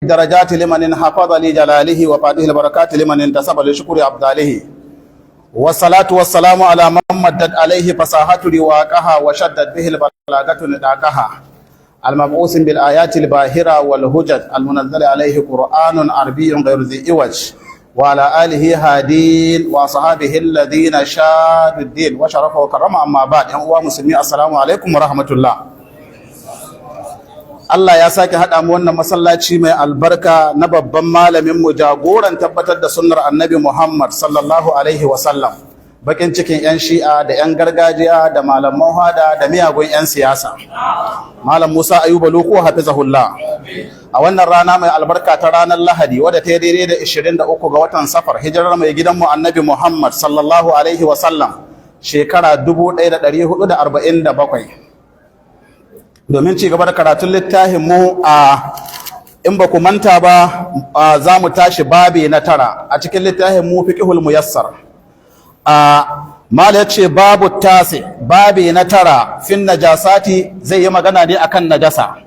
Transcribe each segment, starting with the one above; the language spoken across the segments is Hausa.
الدرجات لمن انحفظ لجلاله وفاته البركات لمن انتسب لشكر أبداله، والصلاة والسلام على من مدت عليه فصاحة رواقها وشدت به البلاغة نداقها، المبعوث بالآيات الباهرة والهجج، المنزل عليه قرآن عربي غير ذي عوج، وعلى آله هادين وصحابه الذين شادوا الدين وشرفه وكرم. أما بعد، يا مسلمين، السلام عليكم ورحمة الله. Allah ya sake haɗa mu wannan masallaci mai albarka na babban malamin mu, jagoran tabbatar da sunnar Annabi Muhammad sallallahu alaihi wasallam, bakin cikin 'yan Shi'a da 'yan gargajiya da malaman hada da miyagun 'yan siyasa, Malam Musa Ayuba Loko hafizahullah, a wannan rana mai albarka ta ranar Lahadi, wadda ta yi daidai da 23 ga watan Safar, hijirar mai gidanmu Annabi Muhammad sallallahu alaihi wasallam shekara 1447, domin ci gaba da karatun littafin mu. A in ba ku manta ba, za mu tashi babi na 9 a cikin littafin mu Fiqhul Muyassar. A mala yace babu tasi, babi na 9 fin najasati, zai yi magana ne akan najasa.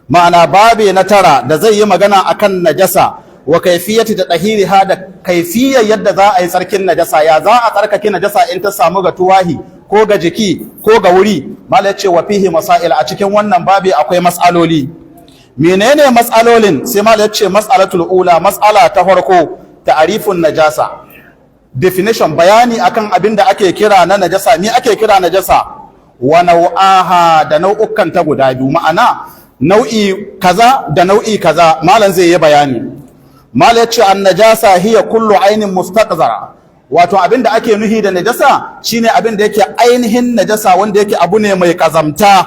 Ma'ana, babi na 9 da zai yi magana akan najasa, wa kaifiyati tatahiriha, da kaifiyar yadda za a yi tsarkin najasa, ya za a tsarkake najasa in ta samu ga tuwahi ko ga jiki ko ga wuri. Mala yace wa fihi masail, a cikin wannan babi akwai mas'aloli. Menene mas'alolin? Sai mala yace mas'alatul ula, mas'ala ta farko, ta'rifun najasa, definition, bayani akan abin da ake kira na najasa. Me ake kira najasa? Wa nau'aha, da nau'ukan ta guda biyu, ma'ana nau'i kaza da nau'i kaza, malam zai yi bayani. Mala yace an najasa hiya kullu ainin mustaqzara, wato abin da ake nuhi da najasa shine abin da yake ainihin najasa, wanda yake abu ne mai kazamta,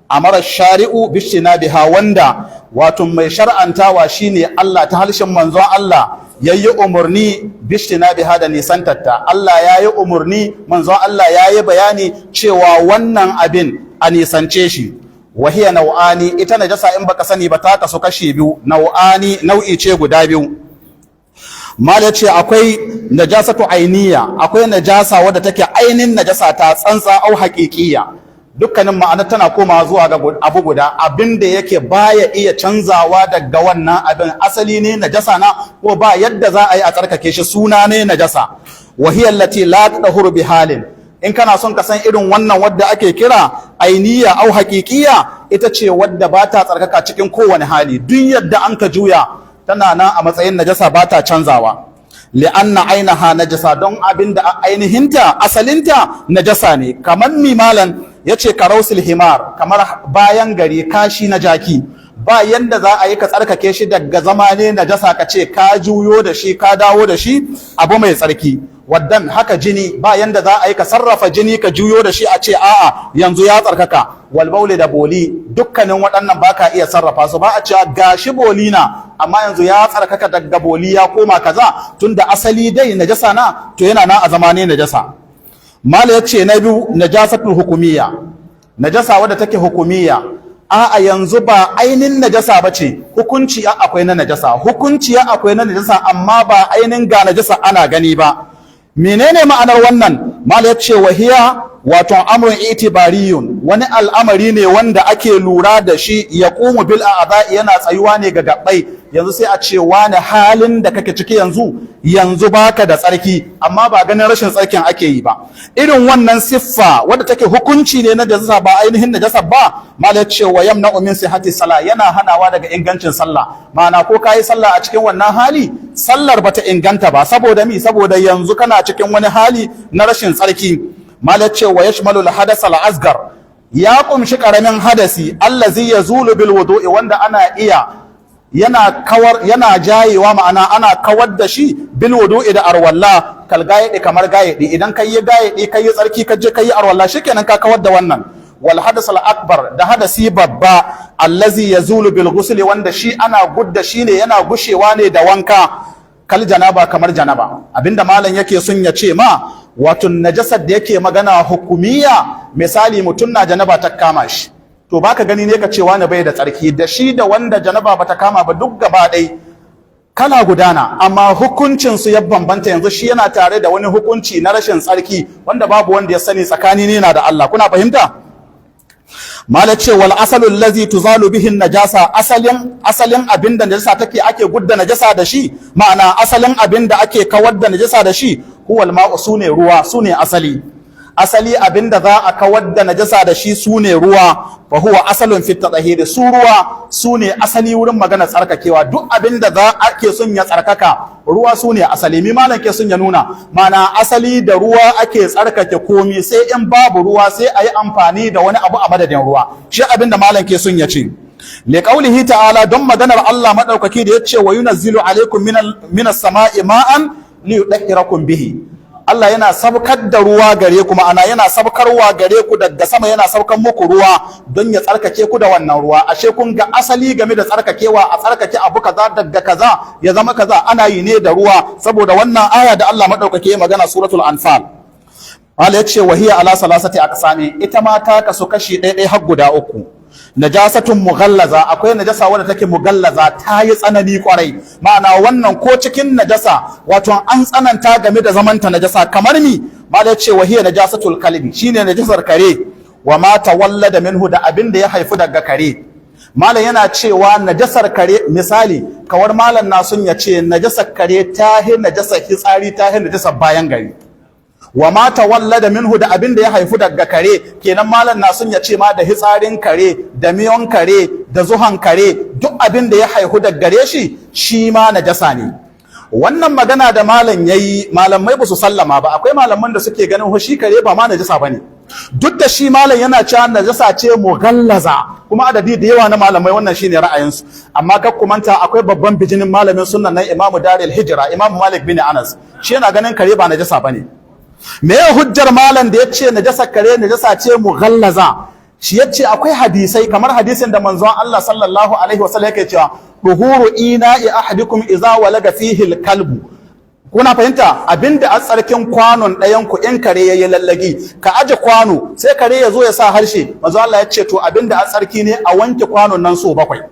amara shari'u biha, wanda wato mai shar'antawa shine Allah, ta halshen manzon Allah yayi umarni biha, da nisantatta. Allah yayi umarni, manzon Allah yayi bayani cewa wannan abin a nisance shi. Wahiya nau'ani, ita najasa in baka sani ba ta kasu kashi biyu, nau'ani, nau'i ce guda biyu. Mal ya ce akwai najasatu ainiya, akwai najasa wadda take ainin najasa ta tsantsa, au haƙiƙiya, dukkanin ma'ana tana komawa zuwa ga abu guda, abin da yake baya iya canzawa daga wannan abin, asali ne najasa na, ko ba yadda za a yi a tsarkake shi, suna ne najasa. Wa hiya allati la tadhuru bi halin. In kana son ka san irin wannan wadda ake kira ainiya au haƙiƙiya, ita ce wadda ba ta tsarkaka cikin kowane hali, duk yadda an ka juya tana nan a matsayin najasa, ba ta canzawa. Li'anna ainaha najasa, don abin da ainihinta, asalinta najasa ne. Kamar mimalan yace karausil himar, kamar bayan gari, kashi na jaki, ba yanda za a yi ka tsarkake shi daga zama ne najasa, ka ce ka juyo da shi, ka dawo da shi abu mai tsarki. Waddan, haka jini, ba yanda za a yi ka sarrafa jini ka juyo da shi a ce a'a, yanzu ya tsarkaka. Wal bauli, da boli, dukkanin waɗannan baka iya sarrafa su, ba a cewa gashi boli na, amma yanzu ya tsarkaka daga boli ya koma kaza, tunda asali dai najasa na, to yana na a zama ne najasa. Mala yace na biyu, najasatul hukumiyya, najasa wadda take hukumiyya. A'a, yanzu ba ainihin najasa ba ce, hukunci a akwai na najasa, hukunci a akwai na najasa, amma ba ainihin ga najasa ana gani ba. Menene ma'anar wannan? Mala ya ce wahiya, wato amrun itibariyun, wani al'amari ne wanda ake lura da shi, ya qumu bil a'dha'i, yana tsayuwa ne ga gabbai. Yanzu sai a ce wani halin da kake ciki yanzu, yanzu baka da tsarki, amma ba ganin rashin tsarkin ake yi ba. Irin wannan siffa wadda take hukunci ne na najasa, ba ainihin najasa ba. Mala ce wa yamna'u min sihhati sala, yana hanawa daga ingancin sallah. Ma'ana, ko kayi sallah a cikin wannan hali, sallar bata inganta ba. Saboda mi? Saboda yanzu kana cikin wani hali na rashin tsarki. Mala ce wa yashmalu al-hadath al-asgar, ya kumshi karamin hadasi, allazi yazulu bil wudu'i, wanda ana iya yana kawar, yana jayewa, ma'ana ana kawar da shi, bil wudu'i, da arwalla, kal gayidi, kamar gayidi. Idan kai yi gayidi, kai yi tsarki, ka je kai yi arwalla, shikenan ka kawar da wannan. Wal hadas al akbar, da hadasi babba, allazi yazulu bil ghusli, wanda shi ana gudda shi ne, yana gushewa ne da wanka, kal janaba, kamar janaba. Abinda malam yake son ya ce ma, wato najasar da yake magana hukumiya, misali mutum na janaba ta kama shi, to baka gani ne ka ce wani bai da tsarki. Da shi da wanda janaba bata kama ba duk gaba ɗai kala gudana, amma hukuncin su ya bambanta. Yanzu shi yana tare da wani hukunci na rashin tsarki wanda babu wanda ya sani tsakani ne na da Allah. Kuna fahimta? Mala ce wal asalu allazi tuzalu bihi najasa, asalin abinda najasa take ake gudda najasa da shi, ma'ana asalin abinda ake kawar da najasa da shi, huwal ma'u, sune ruwa, sune asali. Asali abinda za a kawar da najasa da shi sune ruwa. Fa huwa asalun fi tadhhir, su ruwa sune asali wurin magana tsarkakewa. Duk abinda za ake son ya tsarkaka, ruwa sune asali. Mi malam ke son ya nuna mana? Asali da ruwa ake tsarkake komi, sai in babu ruwa sai a yi amfani da wani abu a madadin ruwa. Shi abinda malam ke son ya ce, liqaulihi ta'ala, don maganar Allah madaukaki da yace wa yunazzilu alaikum minas sama'i ma'an liyudahhirakum bihi. Allah yana sabkar da ruwa gare ku, ma'ana yana sabkarwa gare ku daga sama, yana sabkar muku ruwa don ya tsarkake ku da wannan ruwa. Ashe kun ga asali game da tsarkakewa, a tsarkake abu kaza daga kaza ya zama kaza, ana yi ne da ruwa, saboda wannan aya da Allah madaukake magana, suratul Anfal. Allah ya ce wa hiya ala salasati aqsami, ita ma ta kasu kashi ɗaya ɗaya har guda uku. Najasatun mughallaza, akwai najasa wadda take mughallaza, ta yi tsanani kwarai, ma'ana wannan ko cikin najasa wato an tsananta game da zamanta najasa. Kamar mi? Mala ce wa hiya najasatul kalbi, shine najasar kare, wa ma tawallada minhu, da abin da ya haifu daga kare. Malam yana cewa najasar kare, misali kawar malam na sun ya ce najasar kare ta hi najasar hitsari, ta hi najasar bayan gari. Wa ma tawallada minhu, da abin da ya haifu daga kare. Kenan malam na sun ya ce ma da hitsarin kare, da miyon kare, da zuhan kare, duk abin da ya haihu daga gare shi, shi ma najasa ne. Wannan magana da malam yayi, malamai ba su sallama ba. Akwai malaman da suke ganin shi kare ba ma najasa bane, duk da shi malam yana cewa najasa ce mughallaza, kuma adadi da yawa na malamai wannan shine ra'ayinsu. Amma kar ku manta, akwai babban bijinin malamin sunnan nan, Imamu Daril Hijra, Imamu Malik bin Anas, shi yana ganin kare ba najasa bane. Me ya hujjar malam da ya ce najasa kare najasa ce mughallaza? Shi ya ce akwai hadisai, kamar hadisin da manzon Allah sallallahu alaihi wasallam yake cewa duhuru ina'i ahadikum idza walaga fihi al-kalbu. Kuna fahimta? Abinda a tsarkin kwanon ɗayan ku in kare yayi lallagi, ka aje kwano sai kare ya zo ya sa harshe, manzon Allah ya ce to abinda a tsarki ne a wanke kwanon nan so bakwai.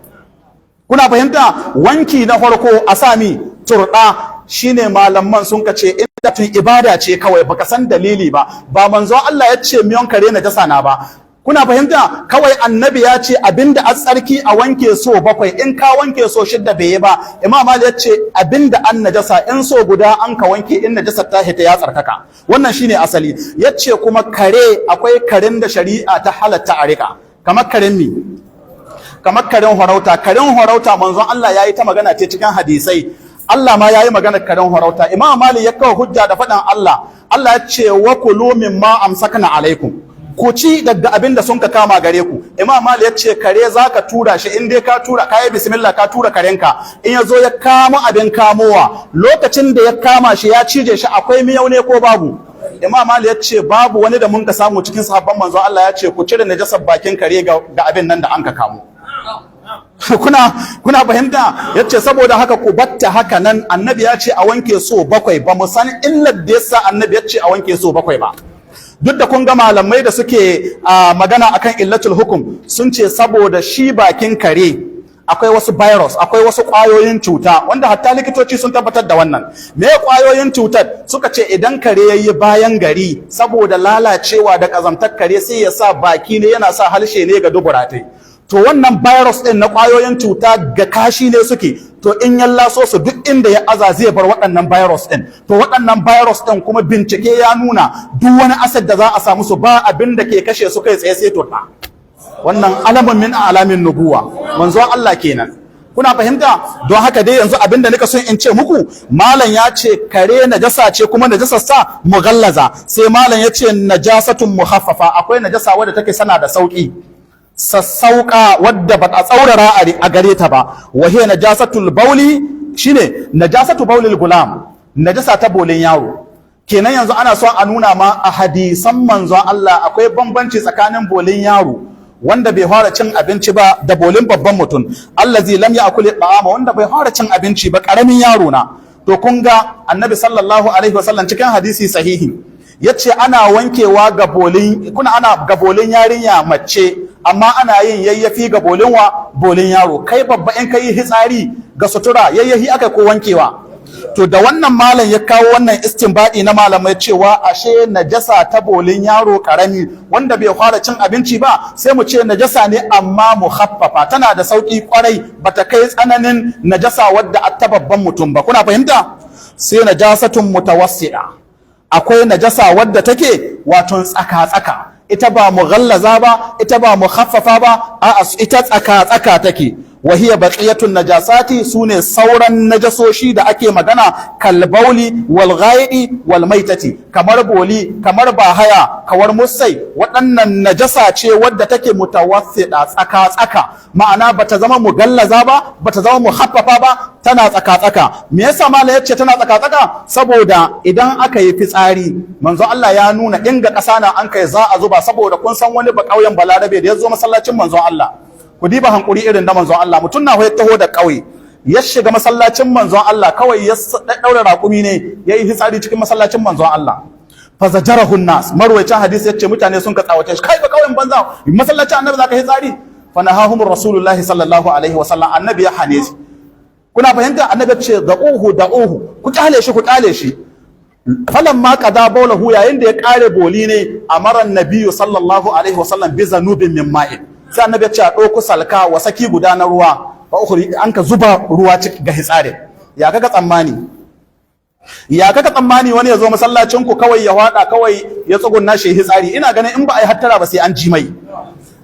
Kuna fahimta? Wanki na farko a sami turɗa. Shine malaman sun ka ce inda tun ibada ce kawai, baka san dalili ba, ba manzon Allah ya ce miyon kare na jasa na ba. Kuna fahimta? Kawai annabi ya ce abinda a tsarki a wanke so bakwai, in ka wanke so shidda bai yi ba. Imam Malik ya ce abinda an najasa in so guda an ka wanke, in najasa ta hita ya tsarkaka. Wannan shine asali. Ya ce kuma kare, akwai karen da shari'a ta halatta a rika, kamar karen mi? Kamar karen horauta. Karen horauta, manzon Allah ya yi ta magana ce cikin hadisai, Allah ma ya yi magana karen horauta. Imam Malik ya kawo hujja da faɗin Allah. Allah ya ce wa kulu mimma amsakna alaikum, ku ci daga abin da sun ka kama gare ku. Imam Malik ya ce kare za ka tura shi, in dai ka tura, ka yi bismillah ka tura karenka, in ya zo ya kama abin kamowa, lokacin da ya kama shi ya cije shi, akwai miyau ne ko babu? Imam Malik ya ce babu wani da mun ka samu cikin sahabban manzon Allah ya ce ku cire najasar bakin kare ga abin nan da an ka kamo. Kuna fahimta? Yace saboda haka ku batta haka nan. Annabi ya ce a wanke so bakwai, ba mu san illar da yasa annabi ya ce a wanke so bakwai ba. Duk da kun ga malamai da suke magana akan illatul hukum sun ce saboda shi bakin kare akwai wasu virus, akwai wasu ƙwayoyin cuta, wanda hatta likitoci sun tabbatar da wannan. Me ƙwayoyin cutar? Suka ce idan kare yayi bayan gari, saboda lalacewa da ƙazamtar kare, sai ya sa baki ne, yana sa halshe ne ga duburatai. To wannan virus din na ƙwayoyin cuta ga kashi ne suke. To in ya laso su, duk inda ya aza zai bar waɗannan virus din. To waɗannan virus din kuma bincike ya nuna duk wani acid da za a samu su, ba abin da ke kashe su kai tsaye sai turɗa. Wannan alamun min alamin nubuwa, manzo Allah kenan. Kuna fahimta? Don haka dai yanzu abin da nika son in ce muku, malam ya ce kare najasa ce, kuma najasar sa mughallaza. Sai malam ya ce najasatun mukhaffafa, akwai najasa wadda take sana da sauki, sassauka, wadda ba a tsaurara a gare ta ba. Wa hiya najasatul bauli, shine najasatu baulil gulam, najasa ta bolin yaro. Kenan yanzu ana son a nuna ma a hadisan manzon Allah akwai bambanci tsakanin bolin yaro wanda bai fara cin abinci ba da bolin babban mutum, allazi lam ya'kul ta'ama, wanda bai fara cin abinci ba, karamin yaro na. To kun ga annabi sallallahu alaihi wasallam cikin hadisi sahihi yace ana wankewa ga bolin, kuna ana ga bolin yarinya mace, amma ana yin yayyafi ga bolin wa? Bolin yaro. Kai babba in kai hitsari ga sutura, yayyafi aka ko wankewa? To da wannan malam ya kawo wannan istinbadi na malamai cewa ashe najasa ta bolin yaro karami wanda bai fara cin abinci ba, sai mu ce najasa ne amma mukhaffafa, tana da sauki kwarai, bata kai tsananin najasa wadda ta babban mutum ba. Kuna fahimta? Sai najasatun mutawassida. Akwai najasa wadda take wato tsaka-tsaka, ita ba mughallaza ba, ita ba mukhaffafa ba, a'a, ita tsaka-tsaka take. Wa hiya baqiyatun najasati, sune sauran najasoshi da ake magana, kal bauli wal ghaidi wal maitati, kamar boli, kamar bahaya, kawar musai. Waɗannan najasa ce wadda take mutawassida, tsaka-tsaka, ma'ana bata zama mugallaza ba, bata zama mukhaffafa ba, tana tsaka-tsaka. Me yasa malam yace tana tsaka-tsaka? Saboda idan aka yi fitsari, manzo Allah ya nuna inga ƙasa na an kai za a zuba. Saboda kun san wani ba ƙauyen Balarabe da ya zo masallacin manzon Allah, ku diba hankuri irin na manzon Allah, mutum na ya taho da ƙauye, ya shiga masallacin manzon Allah, kawai ya daura raƙumi ne, ya yi fitsari cikin masallacin manzon Allah. Fazajarahu nas, marwayacin hadisi yace mutane sun ka tsawace shi: "Kai ba ƙauyen banza, masallacin Annabi zaka fitsari?" Fanahahum Rasulullahi sallallahu alaihi wasallam, Annabi ya hane shi. Kuna fahimta? Annabi ya ce: "Da'uhu, da'uhu, ku kyale shi, ku kyale shi." Falamma qada bawlahu, yayin da ya kare boli ne, amara Nabiyyu sallallahu alaihi wasallam bi zanubin min ma'in, sai Annabi ya ce a ɗauko salka wa saki guda na ruwa, fa ukhri, an ka zuba ruwa ga hitsarin. Ya kaga tsammani? Ya kaka tsammani wani ya zo masallacin ku kawai ya wada, kawai ya tsugunna shi hitsari? Ina ganin in ba a yi hattara ba sai an ji mai.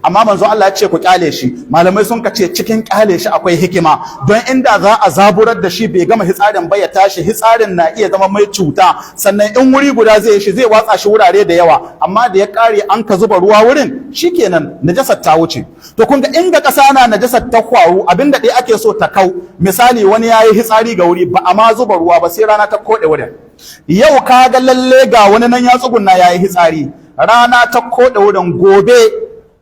Amma manzo Allah ya ce ku kyale shi. Malamai sun kace cikin kyale shi akwai hikima, don inda za a zaburar da shi bai gama hitsarin ba ya tashi, hitsarin na iya zama mai cuta. Sannan in wuri guda zai shi, zai watsa shi wurare da yawa. Amma da ya kare an ka zuba ruwa wurin, shikenan, najasar ta wuce. To kun ga inda ƙasa na najasar ta kwaru, abinda ɗaya ake so ta kau. Misali, wani yayi hitsari ga wuri, ba a ma zuba ruwa ba, sai rana ta koɗe wurin. Yau ka ga lalle ga wani nan ya tsugunna yayi hitsari, rana ta koɗe wurin. Gobe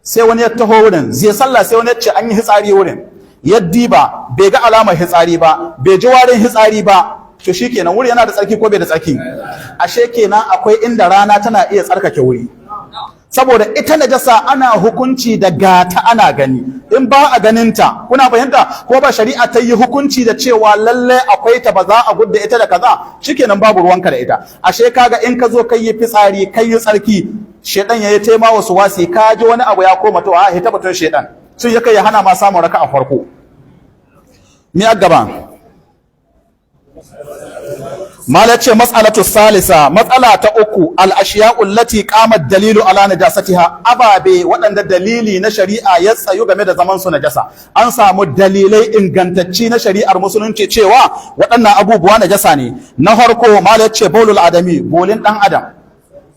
sai wani ya taho wurin zai sallah, sai wani ya ce an yi hitsari wurin. Ya diba, bai ga alamar hitsari ba, bai ji warin hitsari ba. To shikenan, wuri yana da tsarki ko bai da tsarki? Ashe kenan akwai inda rana tana iya tsarkake wuri, saboda ita najasa ana hukunci da gata ana gani. In ba a ganinta, kuna fahimta ko ba, shari'a ta yi hukunci da cewa lalle akwai ta, ba za a gudda ita da kaza, shikenan, babu ruwanka da ita. Ashe kaga in ka zo kai yi fitsari, kai yi tsarki, shedan yayi taima wasu wasi, ka ji wani abu ya koma, to a hita batun shedan sun ya kai ya hana ma samun raka a farko. Mi a gaba? Mala ce mas'alatu salisa, matsala ta uku, al-ashiya'u allati qamat dalilu ala najasatiha, ababe waɗanda dalili na shari'a ya tsayu game da zaman su najasa. An samu dalilai ingantacci na shari'ar Musulunci cewa waɗannan abubuwa najasa ne. Na farko, mala ce baulul adami, bolin ɗan adam.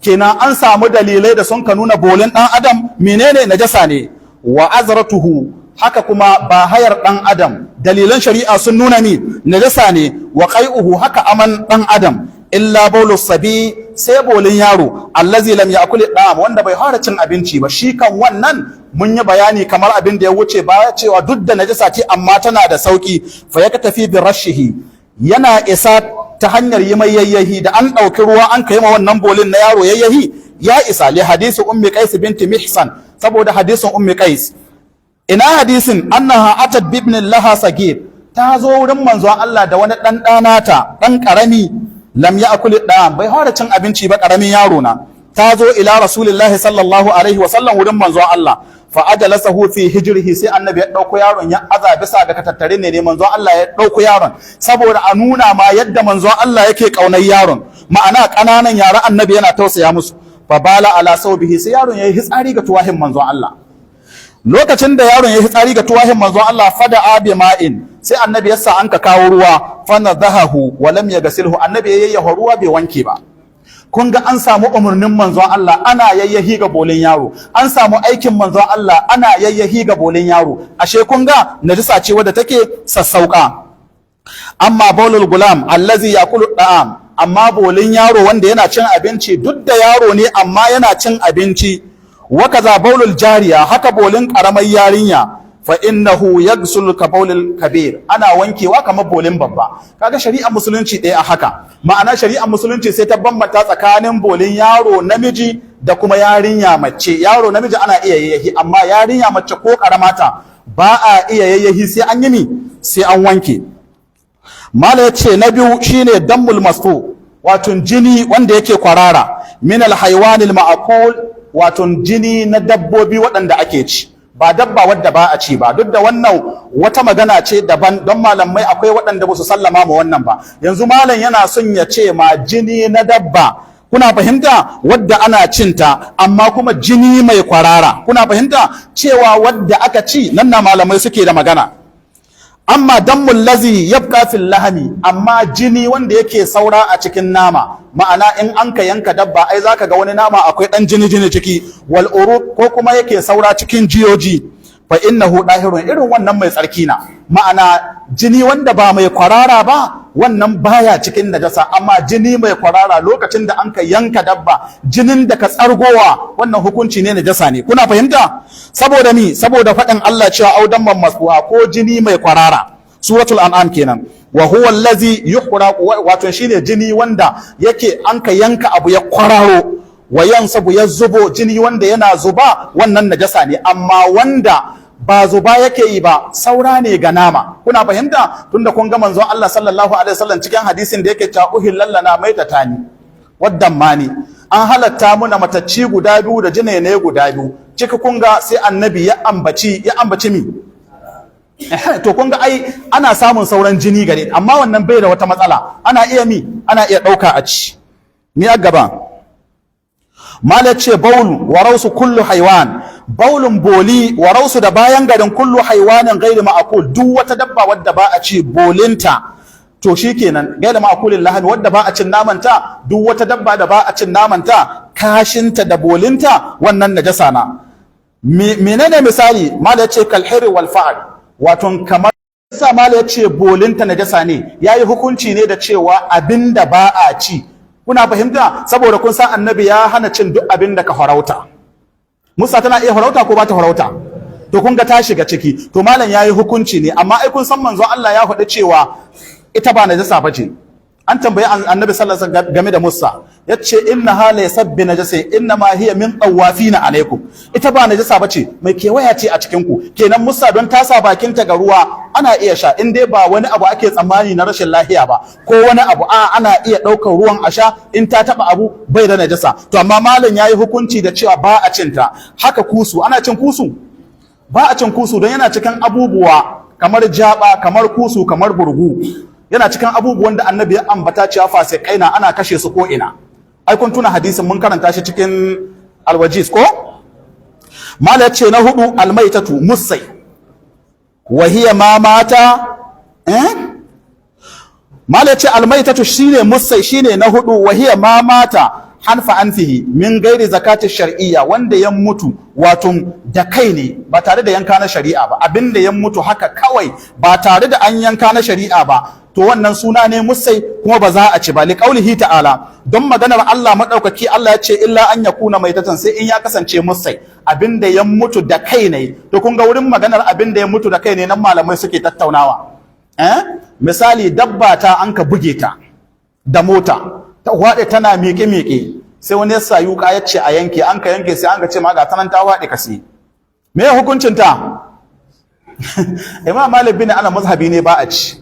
Kenan an samu dalilai da sun ka nuna bolin ɗan adam menene? Najasa ne. Wa azratuhu, haka kuma ba hayar ɗan adam, dalilan shari'a sun nuna mi? Najasa ne. Wa qai'uhu, haka aman ɗan adam. Illa baulus sabi, sai bolin yaro, allazi lam ya'kul da'am, wanda bai fara cin abinci ba. Shi kan wannan mun yi bayani kamar abin da ya wuce baya cewa duk da najasa ce, amma tana da sauki. Fa ya tafi bi rashihi, yana isa ta hanyar yi mai yayyahi. Da an ɗauki ruwa an kai ma wannan bolin na yaro yayyahi, ya isa. Li hadisi Ummi Qais binti Mihsan, saboda hadisin Ummi Qais. Ina hadisin? Annaha atat bibnin laha sagir, ta zo wurin manzon Allah da wani dan ɗanata dan karami, lam ya'kul da'am, bai fara cin abinci ba, karamin yaro na. Ta zo ila Rasulillahi sallallahu alaihi wa sallam, wurin manzon Allah. Fa ajlasahu fi hijrihi, sai Annabi ya dauko yaron ya aza bisa ga katattare ne. Manzon Allah ya dauko yaron saboda a nuna ma yadda manzon Allah yake kaunar yaron, ma'ana kananan yara Annabi yana tausaya musu. Fa bala ala saubihi, sai yaron yayi hitsari ga tuwahin manzon Allah. Lokacin da yaron ya hitsari ga tuwahin manzon Allah, fada abi ma'in, sai Annabi ya sa an ka kawo ruwa, fa nadahahu wa lam yaghsilhu, Annabi ya yayyafa ruwa, bai wanke ba. Kun ga an samu umarnin manzon Allah ana yayyahi ga bolin yaro, an samu aikin manzon Allah ana yayyahi ga bolin yaro. Ashe kun ga najisa ce wadda take sassauka. Amma baulul gulam allazi yakulu da'am, amma bolin yaro wanda yana cin abinci, duk da yaro ne amma yana cin abinci, wa kaza baulul jariya, haka bolin karamar yarinya, fa innahu yaghsul ka baulil kabir, ana wankewa kamar bolin babba. Kaga shari'ar Musulunci ɗaya a haka, ma'ana shari'ar Musulunci sai ta bambanta tsakanin bolin yaro namiji da kuma yarinya mace. Yaro namiji ana iya yayyahi, amma yarinya mace ko karamata ba a iya yayyahi, sai an yi mi? Sai an wanke. Mala ya ce na biyu shine dammul masfu, wato jini wanda yake kwarara, min alhaywanil ma'kul, wato jini na dabbobi waɗanda ake ci, ba dabba wadda ba a ci ba. Duk da wannan wata magana ce daban, don malamai akwai waɗanda ba su sallama ma wannan ba. Yanzu malam yana son ya ce ma jini na dabba, kuna fahimta, wadda ana cinta, amma kuma jini mai kwarara, kuna fahimta, cewa wadda aka ci nan na malamai suke da magana. Amma dammul lazi yabqa fil lahami, amma jini wanda yake saura a cikin nama, ma'ana in an ka yanka dabba, ai zaka ga wani nama akwai dan jini jini ciki, wal uruq, ko kuma yake saura cikin jiyoji, fa innahu dahirun, irin wannan mai tsarki na. Ma'ana jini wanda ba mai kwarara ba, wannan baya cikin najasa. Amma jini mai kwarara, lokacin da an ka yanka dabba, jinin da ka tsargowa, wannan hukunci ne najasa ne. Kuna fahimta? Saboda mi? Saboda faɗin Allah cewa au damman masfuha, ko jini mai kwarara, Suratul An'am kenan. Wa huwa allazi yuhraqu, wato shine jini wanda yake an ka yanka abu ya kwararo, wa yansabu, ya zubo, jini wanda yana zuba, wannan najasa ne. Amma wanda ba zuba yake yi ba, saura ne ga nama, kuna fahimta? Tunda kun ga manzon Allah sallallahu alaihi wasallam cikin hadisin da yake cewa uhillal lana maitatani waddamani, an halatta muna matacci guda biyu da jinene guda biyu. Ciki kun ga sai Annabi ya ambaci mi? To kun ga ai ana samun sauran jini gare, amma wannan bai da wata matsala, ana iya mi, ana iya ɗauka a ci. Mi a gaba? Mala ce baulu wa rausu kullu haiwan, baulun boli, wa rausu da bayan garin, kullu haiwanin gairi ma'akul, duk wata dabba wadda ba a ci bolinta, to shikenan, gairi ma'akulin lahami, wadda ba a cin namanta, duk wata dabba da ba a cin namanta, kashinta da bolinta wannan najasa na. Menene misali? Mala ce kalhiri wal fa'al, wato kamar sa mala ce bolinta najasa ne, yayi hukunci ne da cewa abinda ba a ci, kuna fahimta? Saboda kun san Annabi ya hana cin duk abin da ka farauta. Musa tana iya farauta ko ba ta farauta? To kun ga ta shiga ciki. To malam yayi hukunci ne, amma ai kun san manzon Allah ya faɗi cewa ita ba najasa bace. An tambayi Annabi sallallahu alaihi wasallam game da Musa, yace innaha laysat bi najasa, inna ma hiya min tawafina alaikum, ita ba najasa bace, mai kewaya ce a cikin ku. Kenan Musa don ta sa bakinta ga ruwa ana iya sha, in dai ba wani abu ake tsammani na rashin lafiya ba ko wani abu, a ana iya ɗaukar ruwan a sha. In ta taba abu, bai da najasa. To amma malam yayi hukunci da cewa ba a cinta. Haka kusu, ana cin kusu? Ba a cin kusu, don yana cikin abubuwa kamar jaba, kamar kusu, kamar burgu, yana cikin abubuwan da Annabi ya ambata cewa fasikai na, ana kashe su ko ina. Ai kun tuna hadisin, mun karanta shi cikin Alwajiz ko? Mala ce na hudu almaitatu, musai, wa hiya ma mata, eh. Mala ce almaitatu shine musai, shine na hudu. Wa hiya ma mata hanfa anfihi min gairi zakati shar'iyya, wanda ya mutu wato da kai ne ba tare da yanka na shari'a ba. Abinda ya mutu haka kawai ba tare da an yanka na shari'a ba, to wannan suna ne musai, kuma ba za a ci ba. Li qaulihi ta'ala, don maganar Allah madaukaki, Allah ya ce illa an yakuna maitatan, sai in ya kasance musai, abinda ya mutu da kai ne. To kun ga wurin maganar abinda ya mutu da kai ne, nan malamai suke tattaunawa. Eh, misali dabba ta an ka buge ta da mota, ta waɗe tana miƙe-miƙe, sai wani ya sa yuka ya ce a yanke, an ka yanke, sai an ka ce ma ga tanan ta waɗe ka siye. Me hukuncin ta? Imam Malik bin Ana mazhabi ne ba a ci.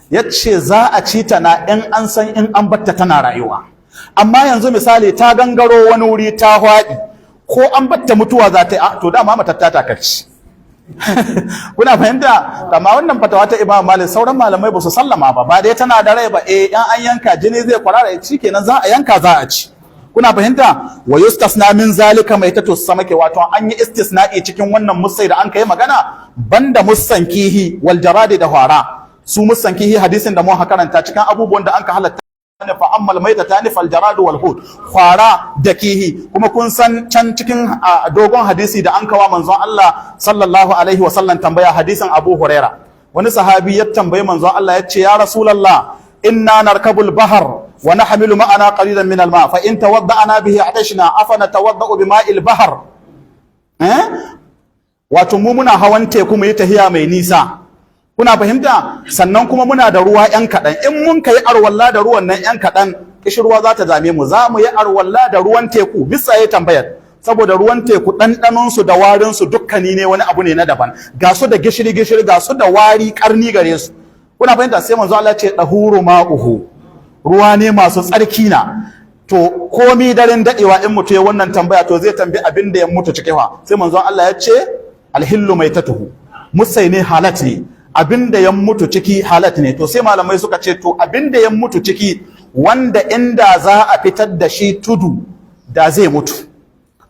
Ya ce za a ci ta na in an san in an batta tana rayuwa. Amma yanzu misali ta gangaro wani wuri ta haɗi, ko an batta mutuwa za ta yi, to dama matatta ta kaci. Kuna fahimta? Amma wannan fatawa ta Imam Malik, sauran malamai ba su sallama ba. Ba dai tana da rai ba, eh, in an yanka jini zai kwarara, ci kenan za a yanka, za a ci. Kuna fahimta? Wa yustasna min zalika maitatu samaki, wato an yi istisna'i cikin wannan musai da an kai magana, banda mussan kihi, wal jaradi, da hwara. Su mussan kihi, hadisin da mun karanta cikin abubuwan da an ka halatta, fa ammal maitatani fal jaradu wal hut, kwara da kihi. Kuma kun san can cikin dogon hadisi da an kawa manzon Allah sallallahu alaihi wa sallam tambaya, hadisin Abu Huraira, wani sahabi ya tambayi manzon Allah, ya ce ya Rasulullah, inna narkabul bahar wa nahmilu ma'ana qalilan min al-ma, fa in tawadda'na bihi atashna, afa natawadda'u bima'il bahar? Eh, wato mu muna hawan teku mu yi tahiya mai nisa, kuna fahimta? Sannan kuma muna da ruwa yan kaɗan. In mun kai arwalla da ruwan nan yan kaɗan, kishirwa za ta dame mu. Za mu yi arwalla da ruwan teku? Bisa ya tambayar saboda ruwan teku ɗanɗanonsu da warinsu dukkani ne wani abu ne na daban, ga su da gishiri gishiri, ga su da wari ƙarni gare su. Kuna fahimta? Sai manzo Allah ce dahuru ma'uhu, ruwa ne masu tsarki na. To komi daren dadewa in mutu ya wannan tambaya, to zai tambi abin da ya mutu ciki fa. Sai manzo Allah ya ce alhillu maitatuhu, musai ne, halat ne, abin da ya mutu ciki halat ne. To sai malamai suka ce, to abin da ya mutu ciki wanda inda za a fitar da shi tudu da zai mutu,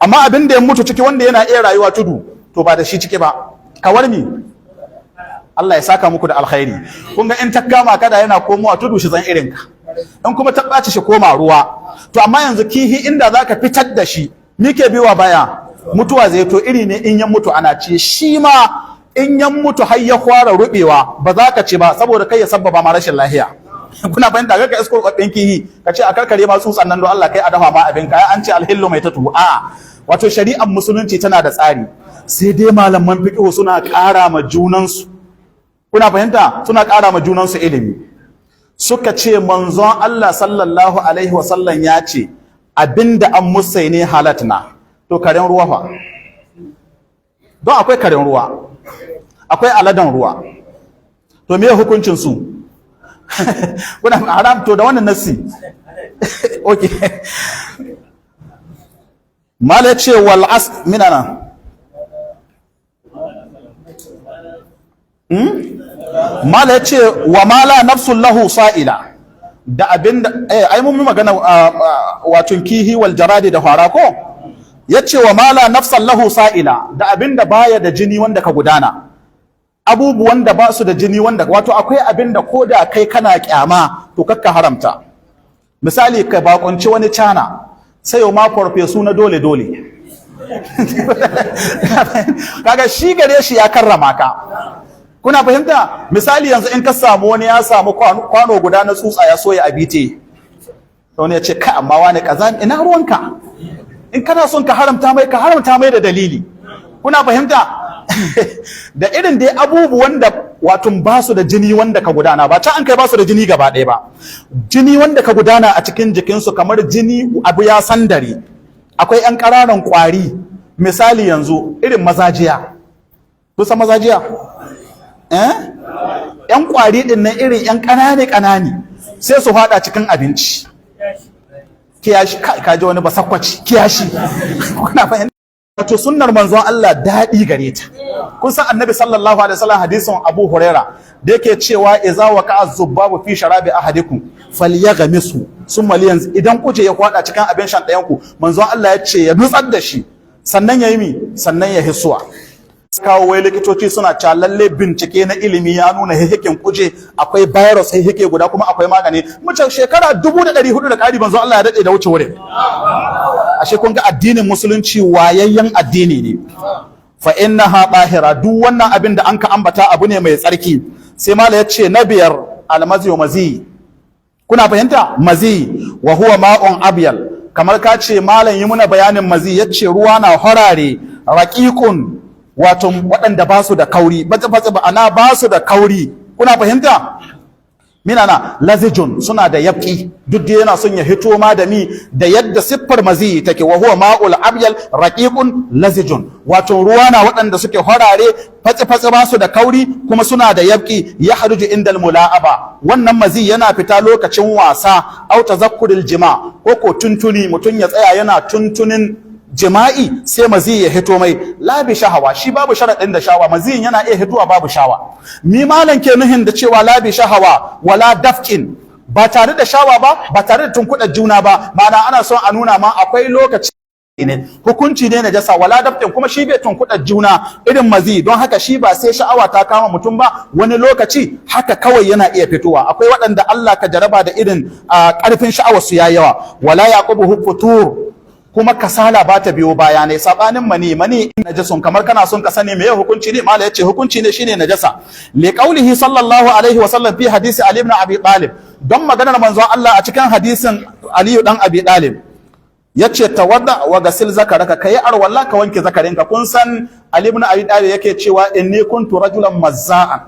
amma abin da ya mutu ciki wanda yana iya rayuwa tudu, to ba da shi ciki ba. Kawar mi? Allah ya saka muku da alkhairi. Kun ga in ta kama kada yana komowa tudu shi zan irin ka, in kuma ta ɓaci shi koma ruwa. To amma yanzu kihi inda zaka fitar da shi, ni ke biwa baya mutuwa zai. To iri ne in ya mutu ana ci, shi ma in ya mutu har ya fara rubewa ba za ka ci ba, saboda kai ya sabbaba ma rashin lahiya. Kuna fahimta? Ga ka isko rubabbin kihi ka ce a karkare ma tsutsan nan, don Allah kai a dafa ma abin ka, an ce alhillu mai tatu. A wato shari'ar musulunci tana da tsari, sai dai malaman fiqh suna ƙara ma junansu, kuna fahimta, suna ƙara ma junansu ilimi. Suka ce manzon Allah sallallahu alaihi wasallam ya ce abinda an musai ne halat na. To karen ruwa fa? Don akwai karen ruwa, akwai aladan ruwa, to me hukuncin su? Kuna haram. To da wannan nassi, okay, mala ce wal as minana. Mala ce wa mala nafsun lahu sa'ila, da abinda ai mun yi magana wato kihi wal jaradi da fara ko. Yace wa mala nafsan lahu sa'ila, da abinda baya da jini wanda ka gudana, abubuwan da ba su da jini wanda, wato akwai abinda ko da kai kana kyama to kakka haramta. Misali, ka bakunci wani cana sai ma farfesu na dole dole, kaga shi gare shi ya karrama ka. Kuna fahimta? Misali yanzu in ka samu wani ya samu kwano guda na tsutsa ya soya abite, wani ya ce ka amma wani kaza, ina ruwanka? In kana son ka haramta mai, ka haramta mai da dalili. Kuna fahimta? Da irin dai abubuwan da wato ba su da jini wanda ka gudana, ba ta an kai ba su da jini gaba ɗaya ba, jini wanda ka gudana a cikin jikinsu, kamar jini abu ya sandare. Akwai 'yan ƙananan ƙwari, misali yanzu irin mazajiya. Kusa mazajiya, eh, 'yan ƙwari ɗin nan irin 'yan ƙanane ƙanane, sai su faɗa cikin abinci. Kiyashi, ka ji wani basakwaci, kiyashi. Kuna fahimta? Wato sunnar manzon Allah daɗi gare ta. Kun san Annabi sallallahu alaihi wasallam, hadisin Abu Huraira da yake cewa iza waqa'a zubbabu fi sharabi ahadikum falyaghmisu summa liyanz, idan kuje ya kwada cikin abin shan ɗayan ku, manzon Allah ya ce ya nutsar da shi, sannan ya yi mi, sannan ya hisuwa. Kawo wai likitoci suna cewa lalle bincike na ilimi ya nuna hihikin kuje akwai virus hihike guda, kuma akwai magani. Mutum shekara 1400 da ƙari, manzon Allah ya daɗe da wuce wurin. Ashe kun ga addinin musulunci wayayyen addini ne. Fa innaha tahira, duk wannan abin da anka ambata abu ne mai tsarki. Sai mala ya ce na biyar, almazi wa mazi. Kuna fahimta? Mazi wa huwa ma'un abyal. Kamar ka ce malam yi muna bayanin mazi, ya ce ruwa na horare, raqiqun, wato waɗanda ba su da kauri, batsi batsi ba ana ba su da kauri. Kuna fahimta? Mina na lazijun, suna da yabki. Duk da yana son ya hito ma da mi da yadda siffar mazi take. Wa huwa ma'ul abyal raqiqun lazijun, wato ruwa na waɗanda suke horare, fatsi fatsi, ba su da kauri kuma suna da yabki. Ya haruju indal mula'aba, wannan mazi yana fita lokacin wasa, au tazakkuril jima, ko tuntuni, mutum ya tsaya yana tuntunin jima'i sai mazi ya hito mai. Labi shahawa, shi babu sharaɗin da shawa, maziyin yana iya hitowa babu shawa. Mi malam ke nuhin da cewa labi shahawa wala dafkin? Ba tare da shawa ba, ba tare da tunkuɗa juna ba. Ma'ana ana son a nuna ma akwai lokaci ne hukunci ne najasa. Wala dafkin, kuma shi bai tunkuɗa juna irin mazi, don haka shi ba sai sha'awa ta kama mutum ba, wani lokaci haka kawai yana iya fitowa. Akwai waɗanda Allah ka jaraba da irin ƙarfin sha'awar su ya yawa. Wala yaqubuhu futur, kuma kasala ba ta biyo baya ne, sabanin mani. Mani najasun, kamar kana son ka sani meye hukunci ne, mala yace hukunci ne shine najasa. Li qaulihi sallallahu alaihi wa sallam fi hadisi Ali ibn Abi Talib, don maganar manzon Allah a cikin hadisin Ali dan Abi Talib, yace tawadda wa gasil zakaraka, kai arwalla ka wanke zakarinka. Kun san Ali ibn Abi Talib yake cewa inni kuntu rajulan mazza'an,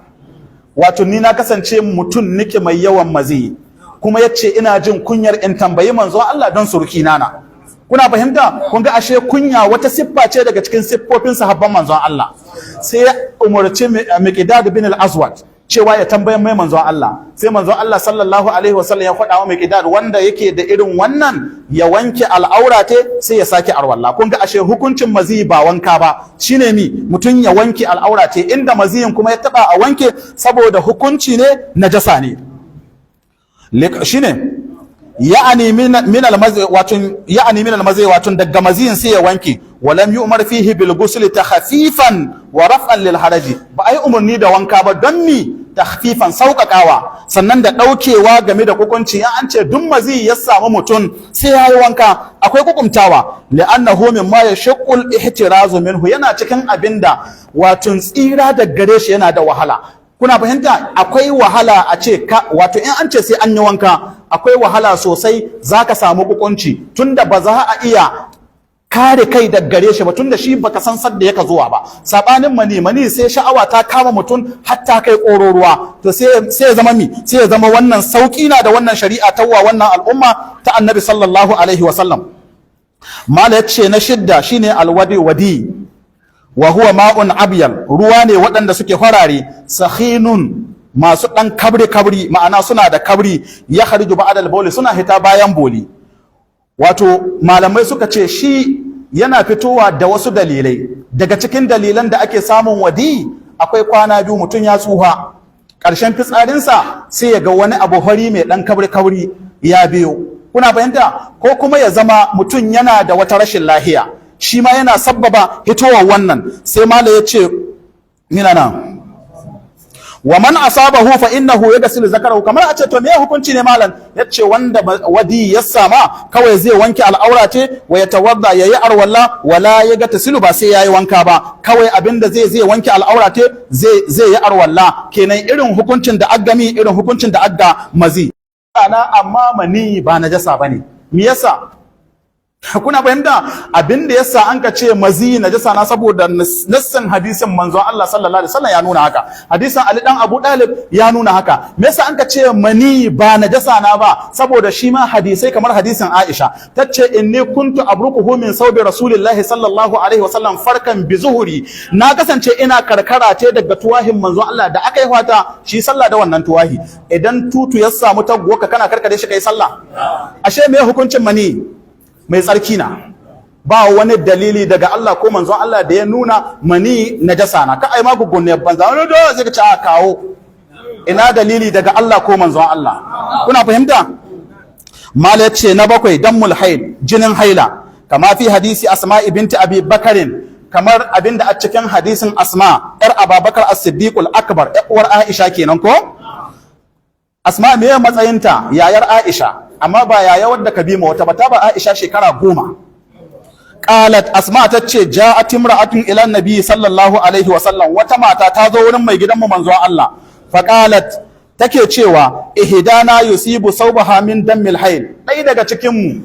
wato ni na kasance mutum nike mai yawan mazi, kuma yace ina jin kunyar in tambayi manzon Allah don suruki nana. Kuna fahimta? Kun ga ashe kunya wata siffa ce daga cikin siffofin sahabban manzon Allah. Sai ya umarci Miqdad bin al-Aswad Cewa ya tambayan mai manzon Allah. Sai manzon Allah sallallahu alaihi wasallam ya faɗa wa Miqdad, wanda yake da irin wannan ya wanke al'aura te, sai ya sake arwalla. Kun ga ashe hukuncin mazi ba wanka ba, shine mi? Mutum ya wanke al'aura te, inda maziyin kuma ya taba a wanke, saboda hukunci ne, najasa ne. Shine ya'ani min al-mazi, wato ya'ani min al-mazi, wato daga maziyin sai ya wanke. Walam yu'mar fihi bil ghusl takhfifan wa raf'an lil haraji. Ba ai umarni da wanka ba, don mi? Takhfifan, sauƙaƙawa, sannan da ɗaukewa game da hukunci. In an ce duk mazi ya samu mutum sai ya yi wanka, akwai hukuntawa. Li'annahu mimma yashaqqu al-ihtirazu minhu, yana cikin abinda wato tsira da gare shi yana da wahala. Kuna fahimta? Akwai wahala a ce ka, wato in an ce sai an yi wanka, akwai wahala sosai, zaka samu hukunci, tunda ba za a iya kare kai da gare shi ba, tunda shi baka san sadda yaka zuwa ba. Sabanin mani, mani sai sha'awa ta kama mutum hatta kai kororuwa, to sai ya zama mi? Sai ya zama wannan sauki na da wannan shari'a tawwa wannan al'umma ta Annabi sallallahu alaihi wa sallam. Mala yace na shidda shine alwadi, wadi, wa huwa ma'un abyal, ruwa ne waɗanda suke farare, sakhinun, masu ɗan kabri kabri, ma'ana suna da kabri, ya khariju ba'dal bawli, suna hita bayan boli. Wato malamai suka ce shi yana fitowa da wasu dalilai. Daga cikin dalilan da ake samun wadi akwai kwana biyu mutum ya tsuha, ƙarshen fitsarinsa sai ya ga wani abu fari mai ɗan kabri kabri ya biyo. Kuna fahimta? Ko kuma ya zama mutum yana da wata rashin lahiya, shi ma yana sabbaba hitowar wannan. Sai mala ya ce mina nan, wa man asabahu fa innahu yaghsilu zakarahu. Kamar a ce, to me hukunci ne, malam? Yace wanda wadi ya sama kawai zai wanke al'aura ce, wa yatawadda, yayi arwalla, wala yagtasilu, ba sai yayi wanka ba. Kawai abinda zai wanke al'aura ce, zai yi arwalla. Kenan irin hukuncin da aggami, irin hukuncin da agga mazi ana, amma mani ba najasa bane. Me yasa? Kuna fahimta? Abin da yasa an ka ce mazi najasa na, saboda nassin hadisin manzon Allah sallallahu alaihi wasallam ya nuna haka. Hadisin Ali dan Abu Dalib ya nuna haka. Me yasa an ka ce mani ba najasa na ba? Saboda shi ma hadisai, kamar hadisin Aisha, tace inni kuntu afrukuhu min saubi rasulillahi sallallahu alaihi wasallam farkan bi zuhuri. Na kasance ina karkara ce daga tuwahin manzon Allah da aka yi fata shi sallah da wannan tuwahi. Idan tutu ya samu taguwa, kana karkare shi kai sallah. Ashe me hukuncin mani? Mai tsarki na. Ba wani dalili daga Allah ko manzon Allah da ya nuna mani najasa na. Ka ai magugun ne banza, wani da zai ce a kawo, ina dalili daga Allah ko manzon Allah? Kuna fahimta? Mala yace na bakwai, dammul haid, jinin haila, kama fi hadisi Asma'i binti Abi Bakarin, kamar abinda a cikin hadisin Asma yar Ababakar As-Siddiqul Akbar, yar uwar Aisha kenan ko? Asma me matsayinta? Yayar Aisha, amma ba yaya wadda ka bi ma wata ba, ta ba Aisha shekara 10. Qalat, Asma ta ce, ja'at imra'atun ila nabi sallallahu alaihi wa sallam, wata mata ta zo wurin mai gidanmu manzon Allah. Fa qalat, take cewa, ihdana yusibu sawbaha min dammil hail, ɗaya daga cikin mu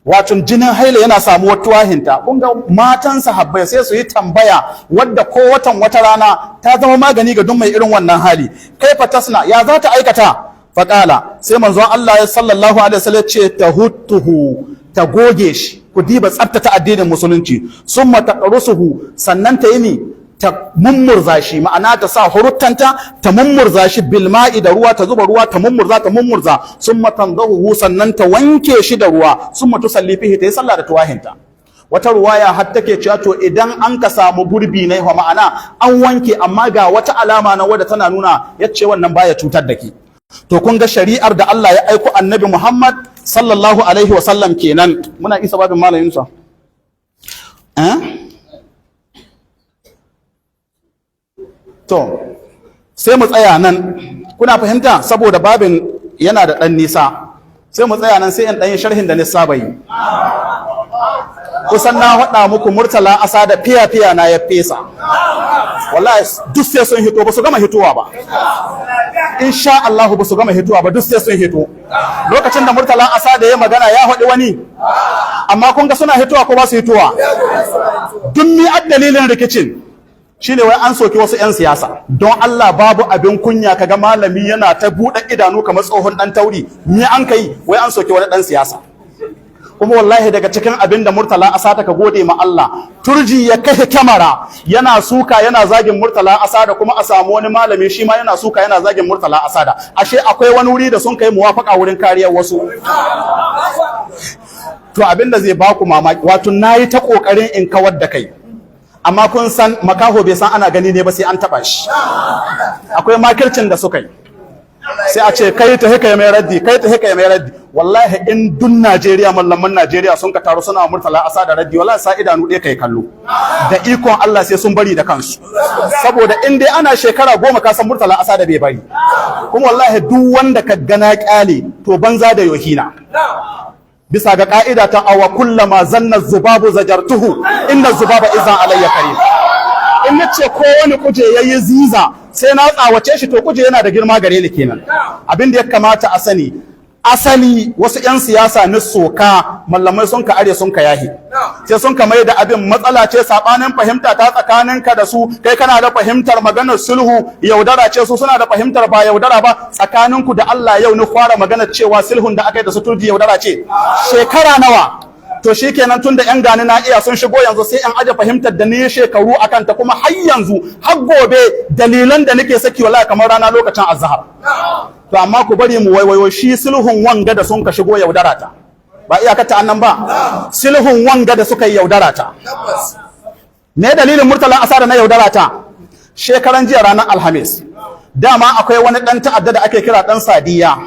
wato jinin haila yana samuwar tuwahinta. Kun ga matan sahabbai sai su yi tambaya wadda ko watan wata rana ta zama magani ga duk mai irin wannan hali. Kaifa tasna, ya za ta aikata? Faƙala, sai manzon Allah ya sallallahu alaihi wasallam ce, tahuttuhu, ta goge shi. Ku diba tsabtata addinin musulunci. Summa taqrusuhu, sannan ta yi ni? Ta mummurza shi, ma'ana ta sa huruttanta ta mummurza shi, bilma'i, da ruwa, ta zuba ruwa ta mummurza, ta mummurza. Summa tandahu, sannan ta wanke shi da ruwa. Summa tusalli fihi, ta yi sallah da tuwahinta. Wata ruwaya har take cewa, to idan an ka samu gurbi na, ma'ana an wanke amma ga wata alama na wadda tana nuna, yace wannan baya cutar da ki. To kun ga shari'ar da Allah ya aiko Annabi Muhammad sallallahu alaihi wasallam kenan. Muna isa babin, Malam Yunusa, eh? To sai mu tsaya nan. Kuna fahimta? Saboda babin yana da ɗan nisa, sai mu tsaya nan, sai in ɗan yi sharhin da nisa bai. Kusan na faɗa muku, Murtala asa da fiya-fiya na ya fesa. Wallahi duk sai sun hito, ba su gama hitowa ba. Insha Allah ba su gama hitowa ba, duk sai sun hito. Lokacin da Murtala asa da ya magana, ya faɗi wani, amma kun ga suna hitowa ko ba su hitowa? Duk mi dalilin rikicin shine wai an soki wasu 'yan siyasa. Don Allah, babu abin kunya kaga malami yana ta buɗe idanu kamar tsohon ɗan tauri. Ni an kai wai an soki wani ɗan siyasa. Kuma wallahi daga cikin abin da Murtala Asada ka gode ma Allah, Turji ya kashe kyamara yana suka yana zagin Murtala Asada, kuma a samu wani malami shi ma yana suka yana zagin Murtala Asada. Ashe akwai wani wuri da sun kai muwafaka wurin kariyar wasu. To, abin da zai baku mamaki, wato nayi ta kokarin in kawar da kai, amma kun san makaho bai san ana gani ne ba sai an taba shi. Akwai makircin da suka yi, sai a ce kai ta hika mai raddi, kai ta hika mai raddi. Wallahi in dun Najeriya, mallaman Najeriya sun ka taru suna Murtala Asa da raddi, wallahi sa idanu ɗaya kai kallo, da ikon Allah sai sun bari da kansu. Saboda in dai ana shekara 10, ka san Murtala Asa da bai bari. Kuma wallahi duk wanda ka gana kyale, to banza da yohina. Bisa ga ka'ida ta awa kullama zanna zubabu zajartuhu inna zubaba izan alayya karim. In nace ko wani kuje yayi ziza sai na tsawace shi, to kuje yana da girma gare ni kenan. Abin da ya kamata a sani, asali wasu 'yan siyasa ni soka mallamai sun ka are sun ka yahi, sai sun ka mai da abin matsala ce, sabanin fahimta ta tsakaninka da su. Kai kana da fahimtar maganar sulhu yaudara ce, su suna da fahimtar ba yaudara ba. Tsakaninku da Allah, yau ni fara maganar cewa sulhun da aka yi da su Turji yaudara ce? Shekara nawa? To shikenan, tun da 'yan gani na iya sun shigo yanzu, sai in aje fahimtar da ni shekaru akan ta. Kuma har yanzu har gobe dalilan da nake saki wallahi kamar rana lokacin azhar. To, amma ku bari mu waiwayo shi sulhun wanga da sun ka shigo, yaudara ta ba iyakar ta annan ba. Sulhun wanga da suka yi yaudara ta. Me dalilin Murtala Asada na yaudara ta? Shekaran jiya ranar Alhamis, dama akwai wani dan ta'adda da ake kira Dan Sadiya,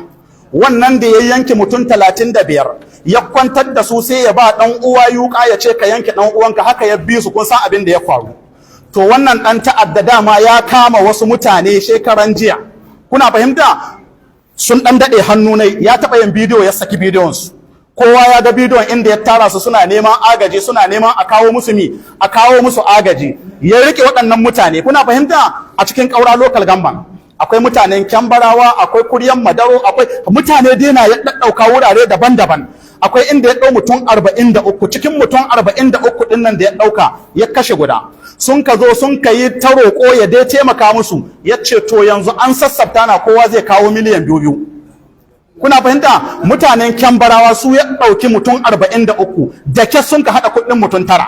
wannan da ya yanke mutum 35, ya kwantar da su, sai ya ba dan uwa yuka ya ce ka yanke dan uwanka, haka ya bi su. Kun san abin da ya faru. To, wannan dan ta'adda dama ya kama wasu mutane shekaran jiya, kuna fahimta? Sun dan dade hannu ne, ya taba yin bidiyo, ya saki bidiyon su, kowa ya ga bidiyon inda ya tara su suna neman agaji, suna neman a kawo musu mi, a kawo musu agaji. Ya rike waɗannan mutane, kuna fahimta? A cikin Ƙaura Local Government akwai mutanen Kyambarawa, akwai Kuryan Madaro, akwai mutane dena ya ɗaɗɗauka wurare daban-daban. Akwai inda ya ɗau mutum 43. Cikin mutum 43 ɗin nan da ya ɗauka, ya kashe guda. Sun ka zo sun ka yi ta roƙo ya dai taimaka musu. Ya ce to yanzu an sassafta na, kowa zai kawo miliyan 2-2. Kuna fahimta? Mutanen Kyambarawa su ya ɗauki mutum 43, da ke sun ka haɗa kuɗin mutum tara.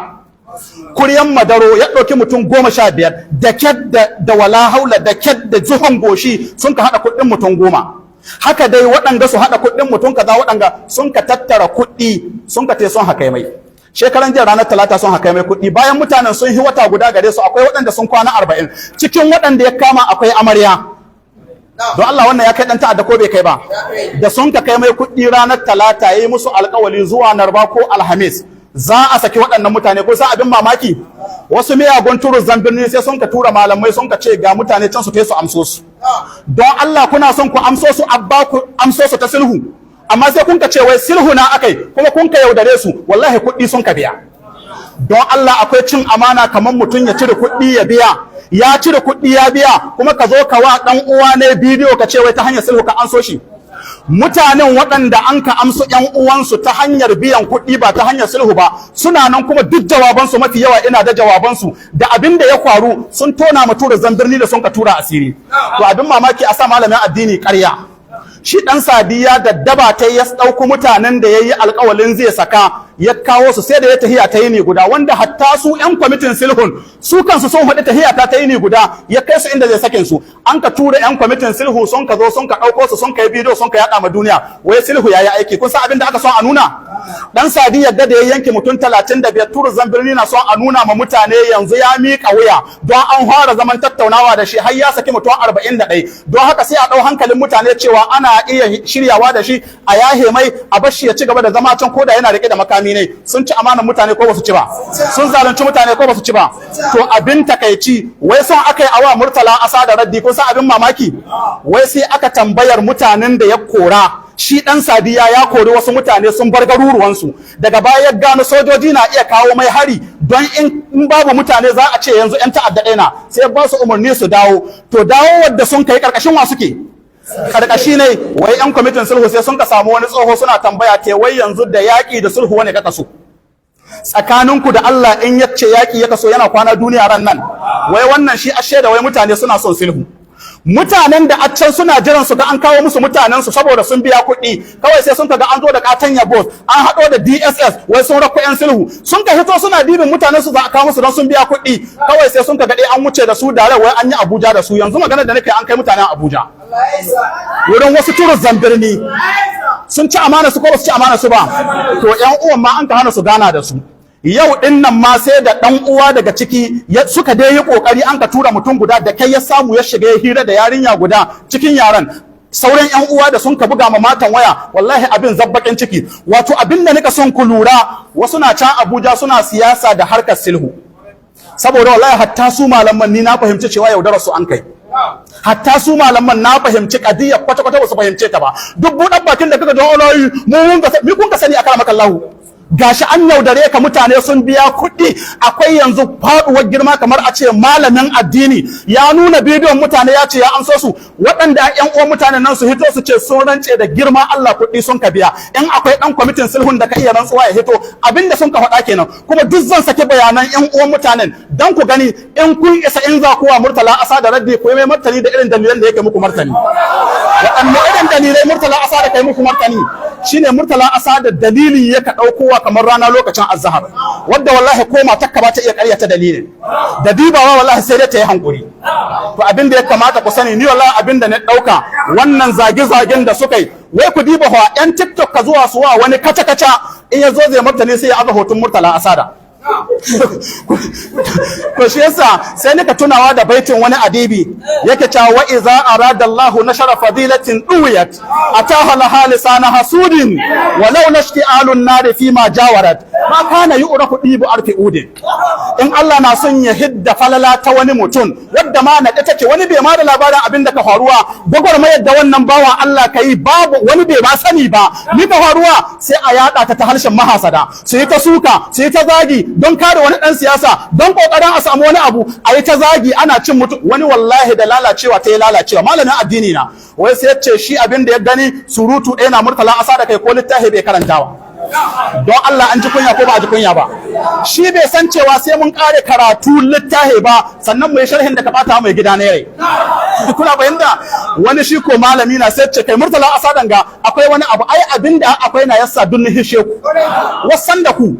Kuryan Madaro ya ɗauki mutum 15, da kyat da wala haula, da kyat da zuhon goshi sun ka haɗa kuɗin mutum 10. Haka dai waɗanda su haɗa kuɗin mutum kaza, waɗanda sun ka tattara kuɗi sun ka te sun haka mai. Shekaran jiya ranar Talata sun haka mai kuɗi, bayan mutanen sun yi wata guda gare su, akwai waɗanda sun kwana 40. Cikin waɗanda ya kama akwai amarya. Don Allah wannan ya kai ɗan ta'adda ko bai kai ba? Da sun ka kai mai kuɗi ranar Talata, ya yi musu alƙawali zuwa Narba ko Alhamis za a saki waɗannan mutane. Ko sa abin mamaki, wasu miyagun turu birni sai sun ka tura malamai, sun ka ce ga mutane can su kai su amso su. Don Allah kuna son ku amso su, abba ku amso su ta sulhu, amma sai kun ka ce wai sulhu na akai, kuma kun ka yaudare su. Wallahi kuɗi sun ka biya. Don Allah akwai cin amana kamar mutum ya cire kuɗi ya biya? Ya cire kuɗi ya biya, kuma ka zo ka wa ɗan uwa ne bidiyo ka ce wai ta hanyar sulhu ka anso shi. Mutanen waɗanda an ka amsu ƴan uwansu ta hanyar biyan kuɗi ba ta hanyar sulhu ba suna nan, kuma duk jawabansu mafi yawa ina da jawabansu da abin da ya faru, sun tona ma tura zambirni da sun ka tura asiri. To, abin mamaki a sa malamin addini ƙarya. Shi ɗan Sadiya da daba ta ya ɗauko mutanen da ya yi alƙawalin zai saka, ya kawo su, sai da ya tahiya ta yini guda, wanda hatta su ƴan kwamitin sulhun su kansu sun haɗu tahiya ta yini guda ya kai su inda zai sakin su. An ka tura ƴan kwamitin sulhu, sun ka zo sun ka ɗauko su, sun ka yi bidiyo, sun ka yaɗa ma duniya wai sulhu ya yi aiki. Kun san abin da aka son a nuna? Dan Sadiya da ya yanke mutum 35, turu birni na son a nuna ma mutane yanzu ya miƙa wuya, don an fara zaman tattaunawa da shi har ya saki mutum 41. Don haka sai a ɗau hankalin mutane cewa ana iya shiryawa da shi, a yahe mai, a bashi ya ci gaba da zama can koda yana rike da makami ne. Sun ci amanar mutane ko basu ci ba? Sun zalunci mutane ko basu ci ba? To, abin takaici, wai son aka yi awa Murtala Asa da raddi. Kun san abin mamaki? Wai sai aka tambayar mutanen da ya kora. Shi dan Sadiya ya kori wasu mutane sun bar garuruwansu. Daga baya ya gano sojoji na iya kawo mai hari, don in babu mutane za a ce yanzu yan ta'adda ɗaya na, sai ba su umarni su dawo. To, dawo wadda sun kai, karkashin wa suke? Karkashi ne. Wai yan kwamitin sulhu sai sun ka samu wani tsoho suna tambaya te, wai yanzu da yaƙi da sulhu wani ka kaso? Tsakaninku da Allah, in yace yaƙi ya kaso, yana kwana duniya ran nan? Wai wannan shi ashe da wai mutane suna son sulhu. Mutanen da a can suna jiran su ga an kawo musu mutanen su saboda sun biya kuɗi. Kawai sai sun ga an zo da katanya bus, an haɗo da DSS, wai sun rako yan sulhu. Sun ka hito suna dibin mutanen su za a kawo musu don sun biya kuɗi. Kawai sai sun ka ga dai an wuce da su dare, wai an yi Abuja da su. Yanzu magana da nake, an kai mutanen Abuja wurin wasu turuzan birni. Sun ci amana su ko ba su ci amana su ba? To, yan uwan ma an ka hana su gana da su. Yau din nan ma sai da dan uwa daga ciki suka dai yi kokari, an ka tura mutum guda da kai ya samu ya shiga ya hira da yarinya guda cikin yaran. Sauran yan uwa da sun ka buga ma matan waya, wallahi abin zabbakin ciki. Wato abin da nika son ku lura, wasu na can Abuja suna siyasa da harkar sulhu, saboda wallahi hatta su malaman, ni na fahimci cewa yaudarar su an kai. Hatta su malaman, na fahimci kadiyar kwata kwata ba su fahimce ta ba. Duk buɗan bakin da kaga don olayi mu mun ga mi kun ka sani akara makallahu. Gashi an yaudare ka, mutane sun biya kuɗi. Akwai yanzu faɗuwar girma kamar a ce malamin addini ya nuna bidiyon mutane ya ce ya amso su? Waɗanda ƴan uwan mutanen nan su hito su ce sun rance da girma Allah kuɗi sun ka biya. In akwai ɗan kwamitin sulhun da ka iya rantsuwa, ya hito. Abinda sun ka faɗa kenan. Kuma duk zan saki bayanan ƴan uwan mutanen dan ku gani in kun isa, in za kuwa Murtala Asa da raddi, ku yi mai martani da irin dalilan da yake muku martani. Waɗanne irin dalilai Murtala Asa da kai muku martani? Shine Murtala Asa da dalili ya ka ɗaukowa kamar rana lokacin azhar, wadda wallahi ko matakka ba ta iya ƙaryata dalilin da dibawa, wallahi sai dai ta yi hankuri. To, abin da ya kamata ku sani, ni wallahi abin da na ɗauka, wannan zage-zagen da suka yi, wai ku diba wa 'yan TikTok ka zuwa su wa wani kaca-kaca, in ya zo zai martani sai ya aza hoton Murtala Asada. To, shi yasa sai nika tunawa da baitin wani adibi, yake cewa: "Wa iza arada Allahu nashara fadilatin duwiyat ataha laha lisana hasudin, walau nashti'alun nari fi ma jawarat ma kana yu'rafu dibu arfi udin." In Allah na son ya hidda falala ta wani mutum wadda ma na take, wani bai ma da labarin abin da ka faruwa, gwagwarmayar da wannan bawan Allah ka yi, babu wani bai ma sani ba ni ka faruwa, sai a yada ta ta harshen mahasada, su yi ta suka, su yi ta zagi don kare wani dan siyasa, don kokarin a samu wani abu, a yi ta zagi ana cin mutu. Wani wallahi da lalacewa ta yi lalacewa, malamin addini na, wai sai ya ce shi abin da ya gani surutu ɗaya na Murtala Asa da kai, ko littafi bai karantawa. Don Allah, an ji kunya ko ba a ji kunya ba? Shi bai san cewa sai mun kare karatu littafi ba sannan mu yi sharhin da ka bata mai gida ne rai. Kuna fahimta? Wani shi ko malami na, sai ce kai Murtala Asadanga akwai wani abu, ai abin da akwai na yasa dun hishe ku wasan da ku,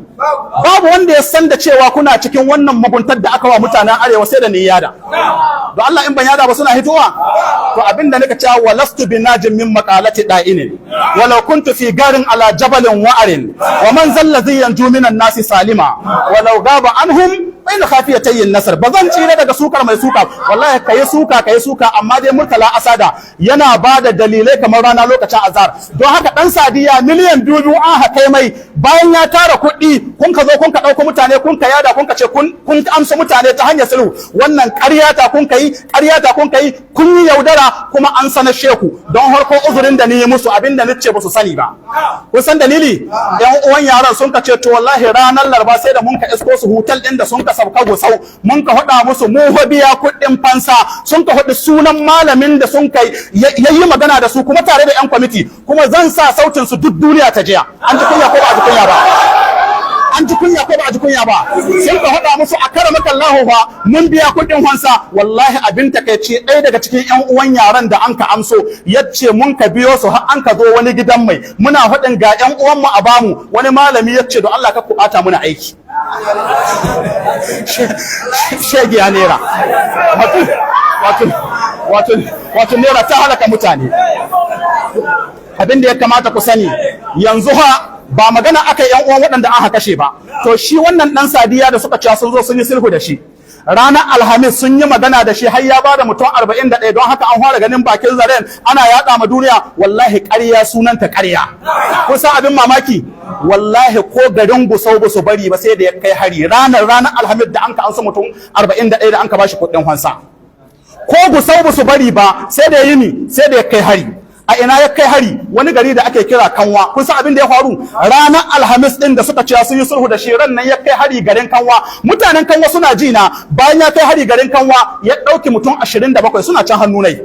babu wanda ya san da cewa kuna cikin wannan muguntar da aka wa mutanen arewa sai da ni yada. Don Allah, in ban yada ba suna hitowa? To, abin da nika cewa: "Walastu binajin min maqalati da'inin, walau kuntu fi garin ala jabalin wa'arin, wa man zallazi yanju minan nasi salima, walau gaba anhum baina khafiyatayyin nasar." Bazan tsira daga sukar mai suka. Wallahi kai suka, kai suka, amma dai Murtala Asada yana ba da dalilai kamar rana lokacin azhar. Don haka dan Sadiya, miliyan 2 an hakai mai bayan ya tara kuɗi. Kun ka zo kun ka ɗauko mutane, kun ka yada, kun ka ce kun amsa mutane ta hanyar sulhu. Wannan ƙarya ta kun kai, ƙarya ta kun kai, kun yi yaudara, kuma an sanar sheku. Don harko uzurin da ni yi musu, abinda ni ce ba su sani ba. Kun san dalili? Yan uwan yaran sun ka ce to wallahi ranar Laraba sai da mun ka isko su hotel ɗin da sun ka sauka Gusau, mun ka faɗa musu mu biya kuɗin fansa. Sun ka faɗi sunan malamin da sun kai yayi magana da su, kuma tare da yan kwamiti, kuma zan sa sautin su duk duniya ta jiya. An ji kunya ko ba a ji kunya ba? An ji kunya ko ba a ji kunya ba? Sun ka faɗa musu a kara maka Allahu fa mun biya kuɗin fansa. Wallahi abin takaici, ɗaya daga cikin ƴan uwan yaran da an ka amso yace mun ka biyo su har an ka zo wani gidan mai, muna faɗin ga ƴan uwan mu a bamu. Wani malami yace: "Don Allah ka ku ɓata muna aiki." Shegiya nera, wato nera ta halaka mutane. Abin da ya kamata ku sani yanzu ha, ba magana aka yi yan uwan waɗanda aka kashe ba. To, shi wannan dan Sadiya da suka cewa sun zo sun yi sulhu da shi, ranar Alhamis sun yi magana da shi har ya bada mutum 41. Don haka an fara ganin bakin zaren ana yaɗa ma duniya. Wallahi ƙarya sunanta ƙarya. Kun san abin mamaki? Wallahi ko garin Gusau ba su bari ba, sai da ya kai hari ranar Alhamis da an ka ansa mutum 41 da an ka bashi kuɗin fansa. Ko Gusau ba su bari ba, sai da yini, sai da ya kai hari. A ina ya kai hari? Wani gari da ake kira Kanwa. Kun san abin da ya faru ranar Alhamis din da suka cewa sun yi sulhu da shi? Ran nan ya kai hari garin Kanwa. Mutanen Kanwa suna ji na. Bayan ya kai hari garin Kanwa, ya ɗauki mutum 27, suna can hannu nai.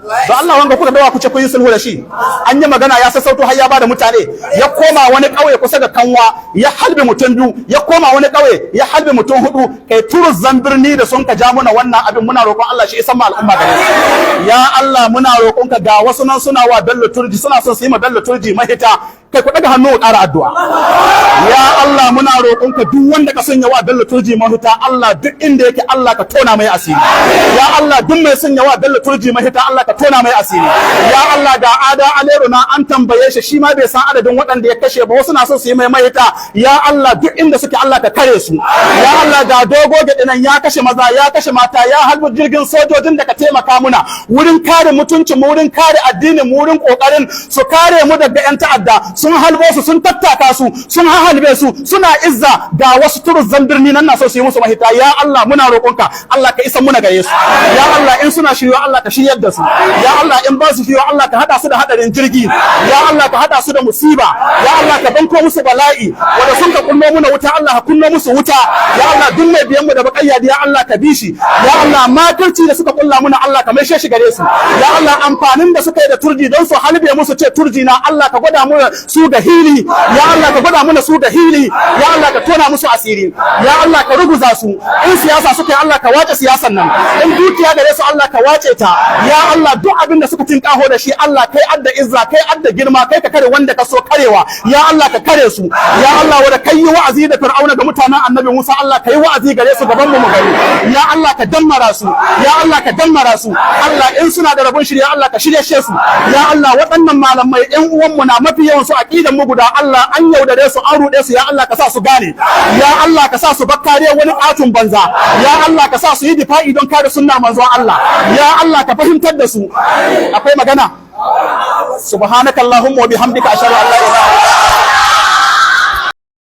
Don Allah, wanga kuka dawa ku ce kun yi sulhu da shi? An yi magana ya sassauto, har ya bada mutane. Ya koma wani ƙauye kusa da Kanwa ya halbe mutum biyu, ya koma wani ƙauye ya halbe mutum hudu. Kai, turuzzan birni da sun ka ja muna wannan abin, muna roƙon Allah shi isan ma al'umma gare su. Ya Allah, muna roƙon ka, ga wasu nan suna wa Bello Turji, suna son su yi ma Bello Turji mahita. Kai, ku daga hannu ku ƙara addu'a. Ya Allah, muna roƙon ka, duk wanda ka sanya wa Bello Turji mahita, Allah, duk inda yake, Allah ka tona mai asiri. Ya Allah, duk mai sanya wa Bello Turji mahita, Allah ka tona mai asiri. Ya Allah, ga Ada Aleru na, an tambaye shi, shi ma bai san adadin waɗanda ya kashe ba. Wasu na son su yi mai mahita. Ya Allah, duk inda suke, Allah ka kare su. Ya Allah, ga Dogo Gyaɗe ya kashe maza, ya kashe mata, ya halbi jirgin sojojin da ka taimaka muna wurin kare mutuncin mu, wurin kare addinin mu, wurin kokarin su kare mu daga yan ta'adda. Sun halbo su, sun tattaka su, sun halbe su, suna izza. Ga wasu turuzzan birni nan na so su yi musu mahita. Ya Allah, muna roƙonka, Allah ka isa muna gare su. Ya Allah, in suna shiryo, Allah ka shiryar da su. Ya Allah, in ba su shiryo, Allah ka hada su da hadarin jirgi. Ya Allah, ka hada su da musiba. Ya Allah, ka banko musu bala'i. Wanda sun ka kunno muna wuta, Allah ka kunno musu wuta. Ya Allah, duk mai biyan mu da bakayya, ya Allah ka bi shi. Ya Allah, makirci da suka kulla muna, Allah ka maishe shi gare su. Ya Allah, amfanin da suka yi da Turji don su halbe musu ce Turji na, Allah ka gwada muna su ga hili. Ya Allah, ka gwada muna su ga hili. Ya Allah, ka tona musu asiri. Ya Allah, ka ruguza su. In siyasa suka yi, Allah ka wace siyasan nan. In dukiya gare su, Allah ka wace ta. Ya Allah, duk abin da suka tinkaho da shi, Allah, kai adda izza, kai adda girma, kai ka kare wanda ka so karewa. Ya Allah, ka kare su. Ya Allah, wanda kai yi wa'azi da Fir'auna ga mutanen Annabi Musa, Allah ka yi wa'azi gare su gaban mu mu gani. Ya Allah, ka dammara su. Ya Allah, ka dammara su. Allah, in suna da rabon shirya, Allah ka shirye su. Ya Allah, waɗannan malamai ƴan uwanmu na, mafi yawan su aqidan mu guda. Allah, an yaudare su, an ruɗe su. Ya Allah, ka sa su gane. Ya Allah, ka sa su bakkare wani ƙatun banza. Ya Allah, ka sa su yi difa'i don kare sunnar manzon Allah. Ya Allah, ka fahimtar da su. Akwai magana. Subhanaka Allahumma wa bihamdika, ashhadu an la ilaha